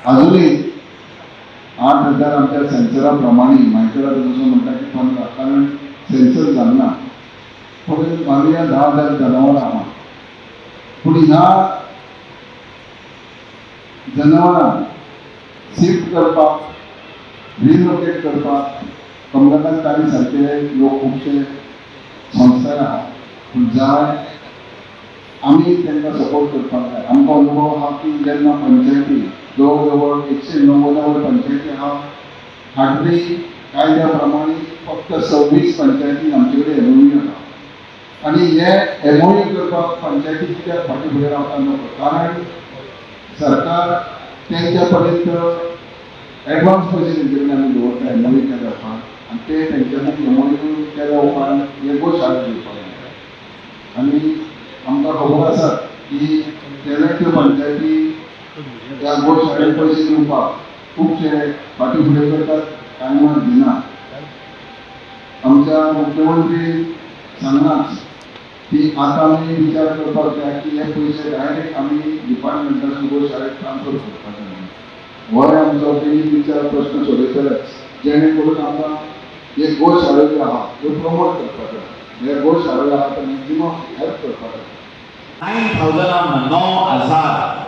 अजूनही 8,000 आमच्या सेन्सरा प्रमाणे मायकल जसं म्हणटा की 15, कारण सेन्सर जालना. पूण मानूया 10,000 जनावरां आहा, पूण ह्या जनावरांक शिफ्ट करपाक, रिलोकेट करपाक कमलाकांत तारी सारके लोक, खुबशे संस्था आहा. पूण जाय आमी तांकां सपोर्ट करपाक जाय. आमकां अनुभव आहा की जेन्ना पंचायती जवळ जवळ 190 वयर पंचायती आहा, हार्डली कायद्या प्रमाणे फक्त 26 पंचायती आमचे कडेन एमओयू आहा. आनी हे एमओयू करपाक पंचायती कित्याक फाटीं फुडें रावता नको, कारण सरकार तेंच्या पर्यंत एडवान्स पयशे तेंचे कडेन आमी दवरता एमओयू केल्या उपरांत आनी ते तेंच्यांनी एमओयू केल्या उपरांत हे गोशाळा दिवपाक मेळटा. आनी आमकां खबर आसा की तेन्ना त्यो पंचायती ह्या गोशाळेक पयशे दिवपाक खुबशे फाटीं फुडें करतात, कांय मात दिना. आमच्या मुख्यमंत्री सांगलांच की आतां आमी विचार करपाक जाय की हे पयशे डायरेक्ट आमी डिपार्टमेंटासून गोशाळेक ट्रान्सफर करपाचे म्हणून. होय आमचो बेगीन विचार प्रश्न सोडयतलेच, जेणे करून आमकां हे गोशाळो ज्यो आहा त्यो प्रमोट करपाक जाय. हे गोशाळो आहा ते मॅक्झिमम हेल्प करपाक जाय. 9,000, 9,000,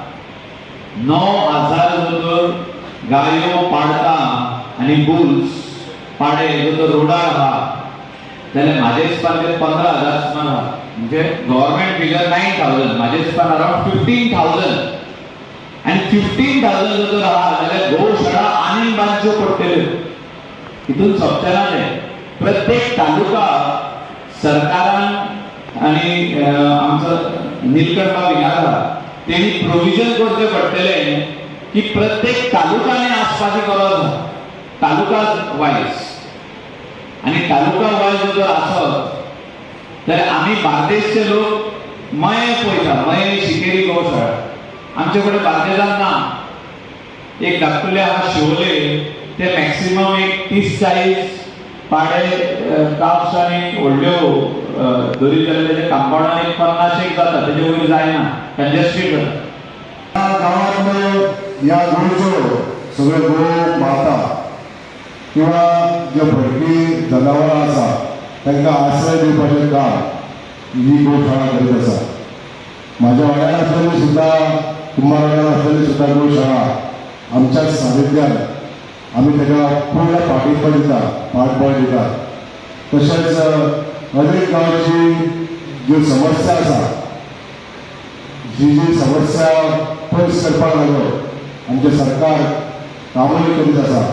9,000 जर तर गायो, पाडकां आनी बुल्स, पाडे जर तर रोडार आहा जाल्यार म्हाजे हिसपान ते 15,000 सुमार आहा. म्हणजे गव्हर्मेंट फिगर 9,000, म्हाजे हिसपान अरावंड 15,000. आनी 15,000 जर तर आहा जाल्यार गोशाळा आनीक बांदच्यो पडटल्यो. हितून सोंपचें ना तें. प्रत्येक तालुका सरकारान आनी आमचो निलकंठ बाब हिंगा आसा, तेणी प्रोविजन करचें पडटलें की प्रत्येक तालुकाने आसपाची गरज आसा, तालुका वायज. आनी तालुका वायज जर आसत जाल्यार आमी बार्देसचे लोक मये पळयता. मये शिकेरी गोशाळा आमचे कडेन बार्देजान ना. एक धाकटुले आहा शिवोले, ते मॅक्सिमम एक 30-40 पाडे, काफ्स आनी व्हडल्यो धरीत जाल्यार तेजे कंपाउंडान एक 50 एक जाता, तेजे वयर जायना, कंजेस्टेड जाता. ह्या गांवांतल्यो ह्या गोंयच्यो सगळ्यो गो माता किंवा ज्यो भटकी जनावरां आसा तांकां आश्रय दिवपाचें काम ही गोशाळा करीत आसा. म्हाज्या वाड्यार आसलेली सुद्दां, कुंभार आसलेली सुद्दां गोशाळा आमच्या सानिध्यान आमी ताका पूर्ण पाठिंबा दिता, पाठबळ दिता. तशेंच अनेक गांवची ज्यो समस्या आसा, जी जी समस्या पयस करपाक लागून आमचें सरकार कामूय करीत आसा.